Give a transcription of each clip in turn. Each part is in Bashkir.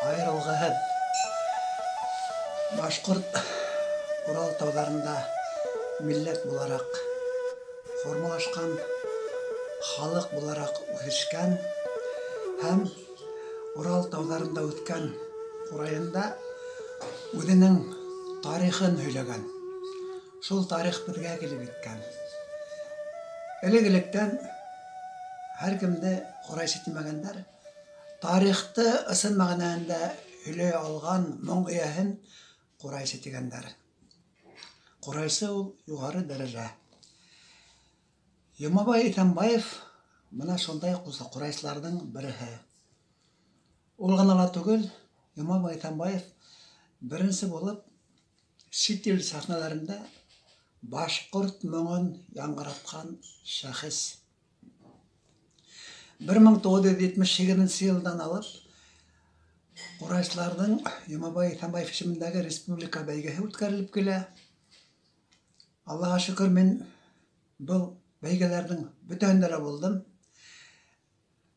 Айырылғыһыҙ. Башҡорт Урал тауҙарында милләт булараҡ формалашҡан, халыҡ булараҡ үҫешкән һәм Урал тауҙарында үҫкән ҡурайында үҙенең тарихын һөйләгән. Шул тарих беҙгә килеп еткән. Элек-электән һәр кемде ҡурайсы тимәгәндәр. Тарихты ысын мәғәнәһендә һөйләй алған моң эйәһен ҡурайсы тигәндәр. Ҡурайсы ул юғары дәрәжә. Йомабай Иҫәнбаев бына шундай ҡурайсыларҙың береһе. Ул ғына ла түгел, Йомабай Иҫәнбаев беренсе булып сит ил сәхнәләрендә башҡорт моңон яңғыратҡан шәхес. 1978 йылдан алып ҡурайсыларҙың Йомабай Иҫәнбаев исемендәге республика бәйгеһе үткәрелеп килә. Аллаға шөкөр, мин был бәйгеләрҙең бөтәһендә лә булдым.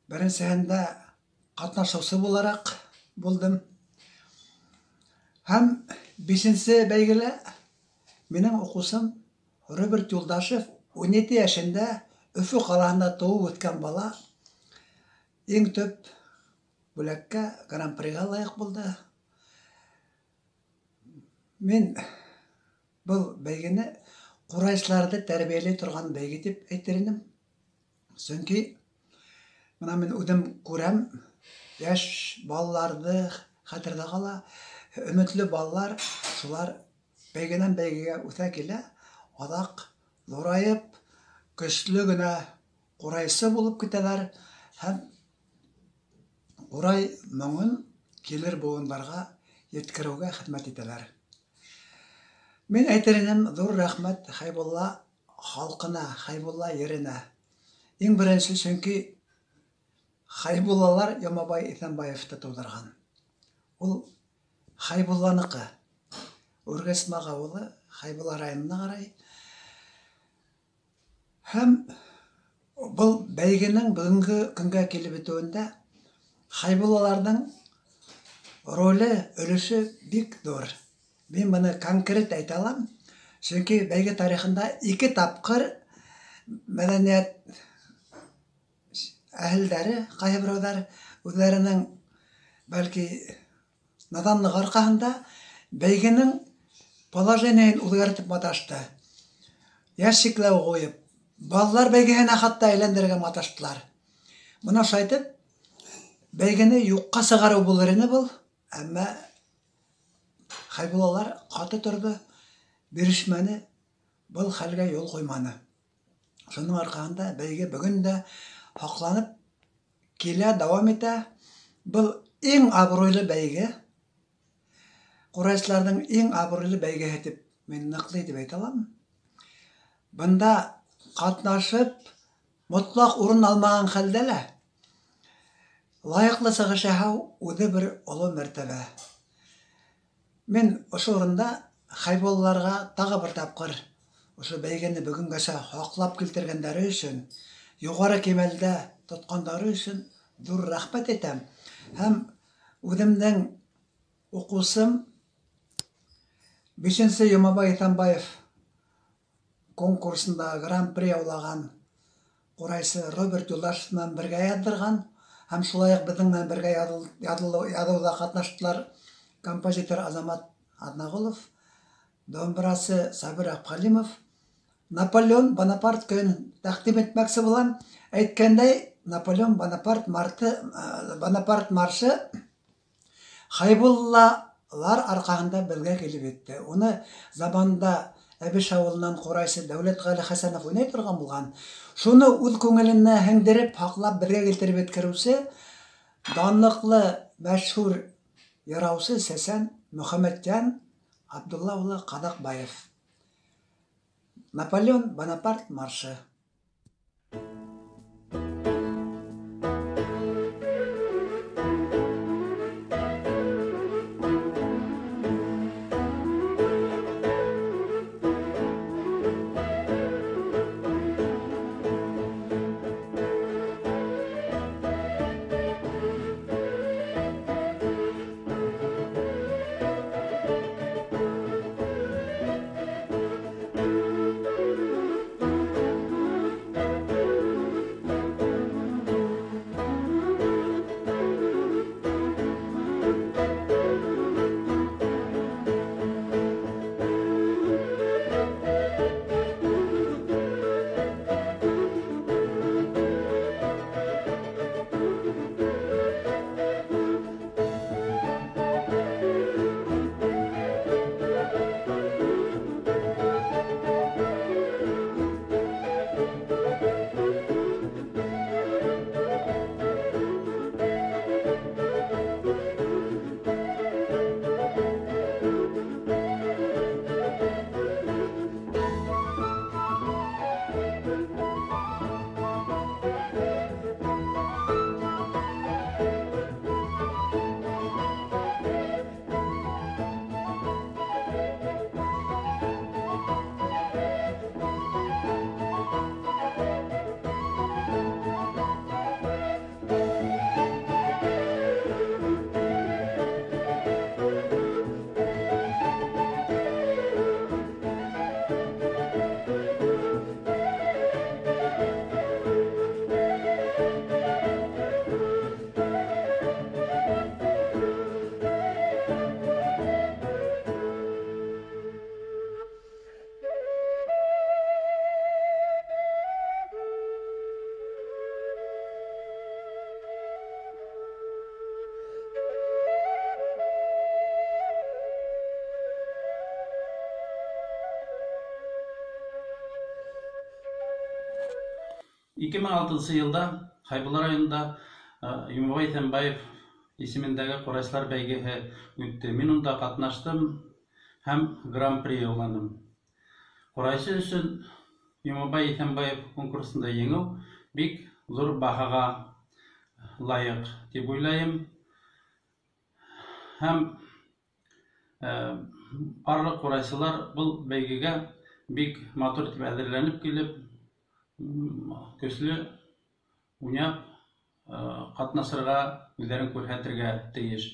Беренсеһендә ҡатнашыусы булараҡ булдым. Һәм бишенсе бәйгелә минең уҡыусым Роберт Юлдашев 17 йәшендә Өфө ҡалаһында тыуып үҫкән бала иң төп бүләккә, гран-приға лайыҡ булды. Мин был бәйгене ҡурайсыларҙы тәрбиәләй торған бәйге тип әйтер инем. Сөнки бына мин үҙем күрәм, йәш балаларҙы хәтерҙә ҡала, өмөтлө балалар, шулар бәйгенән бәйгегә үҫә килә, аҙаҡ ҙурайып, көслө генә ҡурайсы булып китәләр һәм ҡурай моңон килер быуындарға еткереүгә хеҙмәт итәләр. Мин әйтер инем, ҙур рәхмәт Хәйбулла халҡына, Хәйбулла еренә. Иң беренсе, сөнки Хәйбуллалар Йомабай Иҫәнбаевты тыуҙырған. Ул Хәйбулланыҡы. Үргәсмаҡ ауылы Хәйбулла районына ҡарай. Һәм был бәйгенең бөгөнгө көнгә килеп етеүендә Хәйбуллаларҙың роле, өлөшө бик ҙур. Мин быны конкрет әйтә алам, сөнки бәйге тарихында 2 тапҡыр мәҙәниәт әһелдәре, ҡайһы берәүҙәр үҙҙәренең бәлки наҙанлығы арҡаһында бәйгенең положениеһын үҙгәртеп маташты. Йәш сикләү ҡуйып, балалар бәйгеһенә хатта әйләндерергә маташтылар. Бына шулай итеп, бәйгене юҡҡа сығарыу булыр ине был, әммә Хәйбуллалар ҡаты торҙо, бирешмәне, был хәлгә юл ҡуйманы. Шуның арҡаһында бәйге бөгөн дә һаҡланып килә, дауам итә. Был иң абруйлы бәйге, ҡурайсыларҙың иң абруйлы бәйгеһе тип мин ныҡлы итеп әйтә алам. Бында ҡатнашып, мотлаҡ урын алмаған хәлдә лә лайыҡлы сығыш яһау үҙе бер оло мәртәбә. Мин ошо урында Хәйбуллаларға тағы бер тапҡыр ошо бәйгене бөгөнгәсә һаҡлап килтергәндәре өсөн, юғары кимәлдә тотҡандары өсөн ҙур рәхмәт әйтәм. Һәм үҙемдең уҡыусым 5-нсе Йомабай Иҫәнбаев конкурсында гран-при яулаған ҡурайсы Роберт Юлдашев менән бергә яҙҙырған һәм шулай уҡ беҙҙең менән бергә яҙыуҙа ҡатнаштылар композитор Азамат Аҙнағолов, домбырасы Сабир Абхалимов. Наполеон Бонапарт көйөн тәҡдим итмәксе булам. Әйткәндәй, Наполеон Бонапарт Бонапарт маршы Хәйбуллалар арҡаһында беҙгә килеп етте. Уны заманында Әбеш ауылынан ҡурайсы Дәүләтғәле Хәсәнов уйнай торған булған. Шуны үҙ күңеленә һеңдереп, һаҡлап беҙгә килтереп еткереүсе данлыҡлы, мәшһүр йыраусы сәсән Мөхәммәтйән Абдулла улы Ҡаҙаҡбаев. Наполеон Бонапарт маршы. 2006 йылда Хәйбулла районында Йомабай Иҫәнбаев исемендәге ҡурайсылар бәйгеһе үтте. Мин унда ҡатнаштым һәм гран-при яуланым. Ҡурайсы өсөн Йомабай Иҫәнбаев конкурсында еңеү бик ҙур баһаға лайыҡ тип уйлайым. Һәм барлыҡ ҡурайсылар был бәйгегә бик матур итеп әҙерләнеп килеп, көслө уйнап ҡатнашырға, үҙҙәрен күрһәтергә тейеш.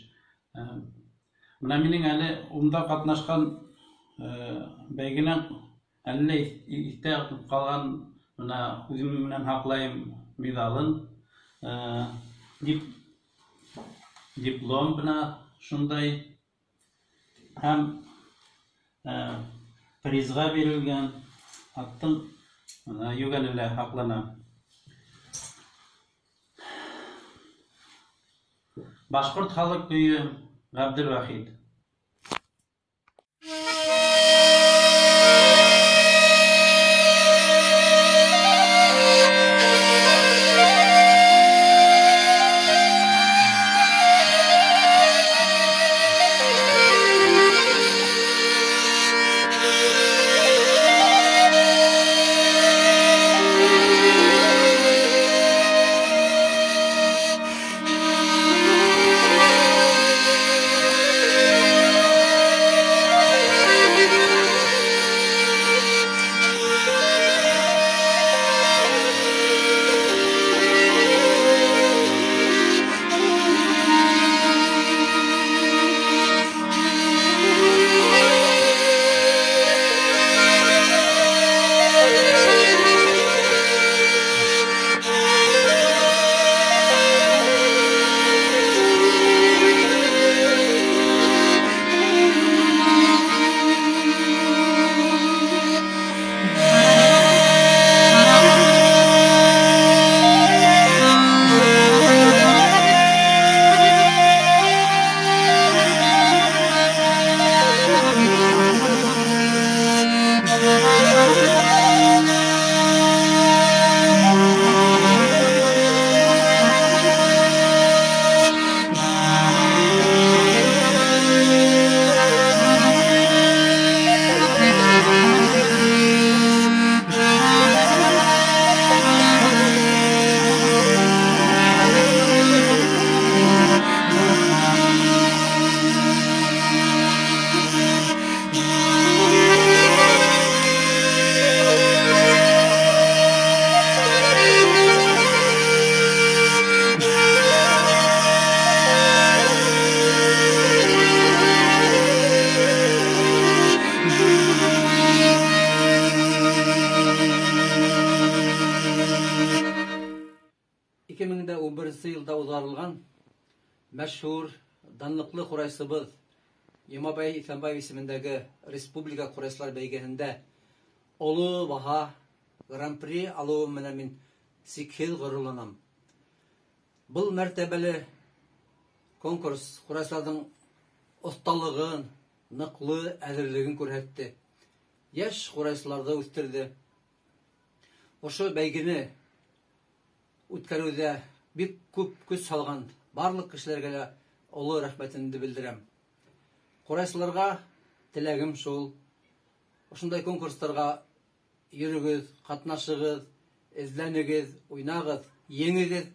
Бына минең әле унда ҡатнашҡан бәйгенән әллә иҫтә ҡалған, бына үҙем менән һаҡлайым миҙалын, диплом бына шундай һәм призға бирелгән аттың йүгәне лә һаҡлана. Башҡорт халыҡ көйө Ғәбделвәхит. Мәшһүр, данлыҡлы ҡурайсыбыҙ Йомабай Иҫәнбаев исемендәге республика ҡурайсылар бәйгеһендә оло баһа гран-при алыуым менән мин сикһеҙ ғорурланам. Был мәртәбәле конкурс ҡурайсыларҙың оҫталығын, ныҡлы әҙерлеген күрһәтте. Йәш ҡурайсыларҙы үҫтерҙе. Ошо бәйгене үткәреүҙә бик күп көс һалған барлыҡ кешеләргә лә оло рәхмәтемде белдерәм. Ҡурайсыларға теләгем шул: ошондай конкурстарға йөрөгөҙ, ҡатнашығыҙ, эҙләнегеҙ, уйнағыҙ, еңегеҙ,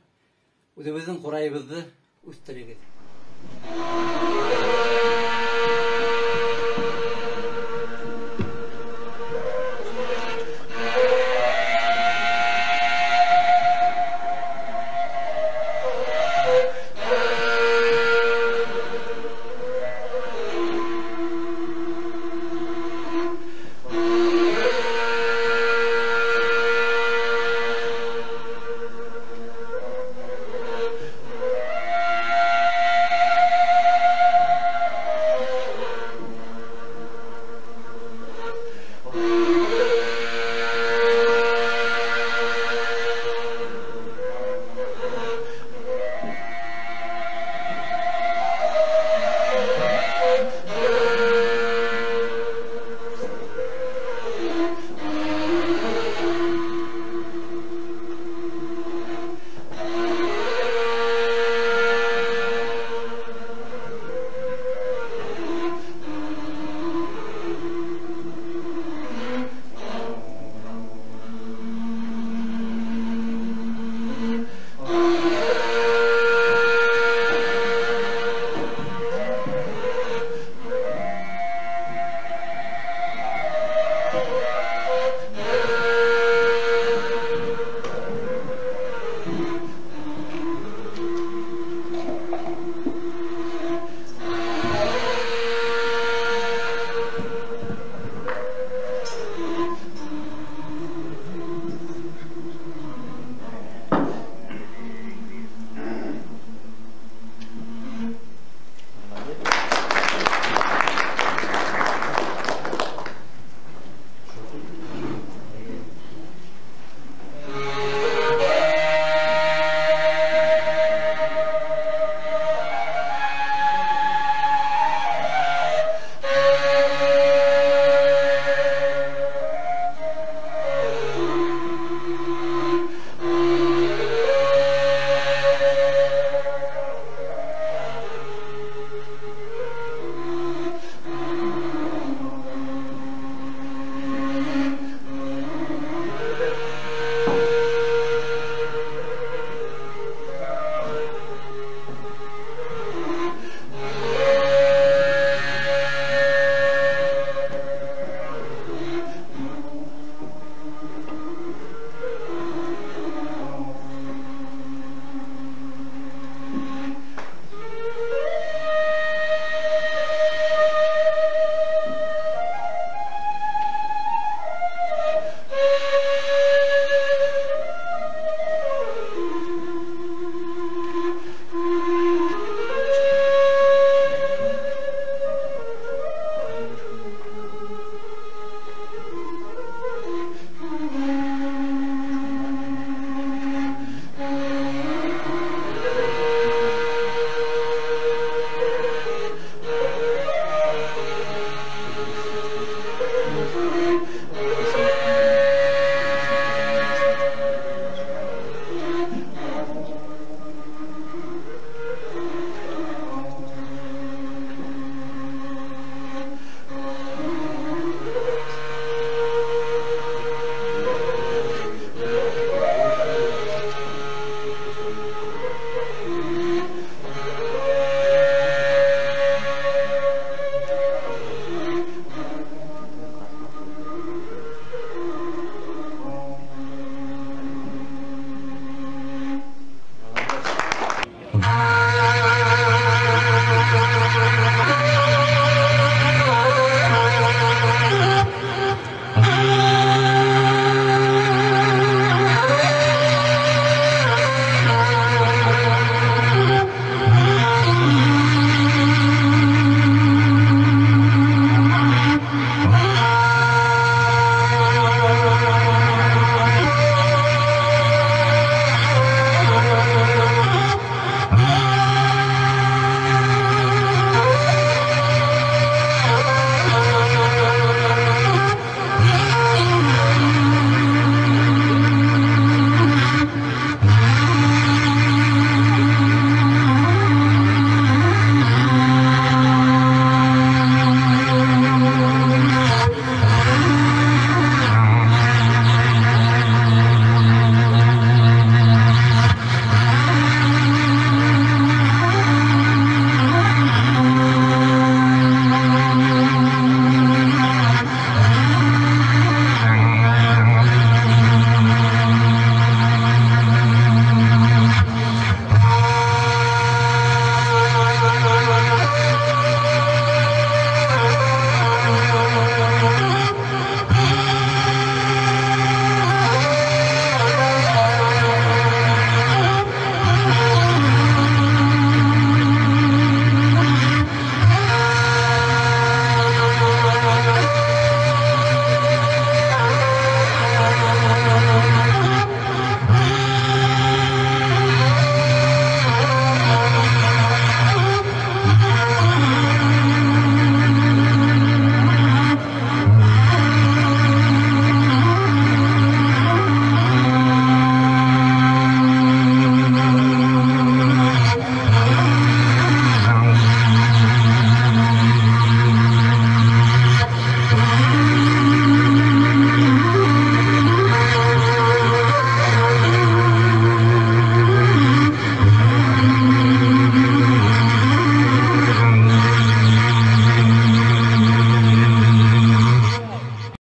үҙебеҙҙең ҡурайыбыҙҙы үҫтерегеҙ.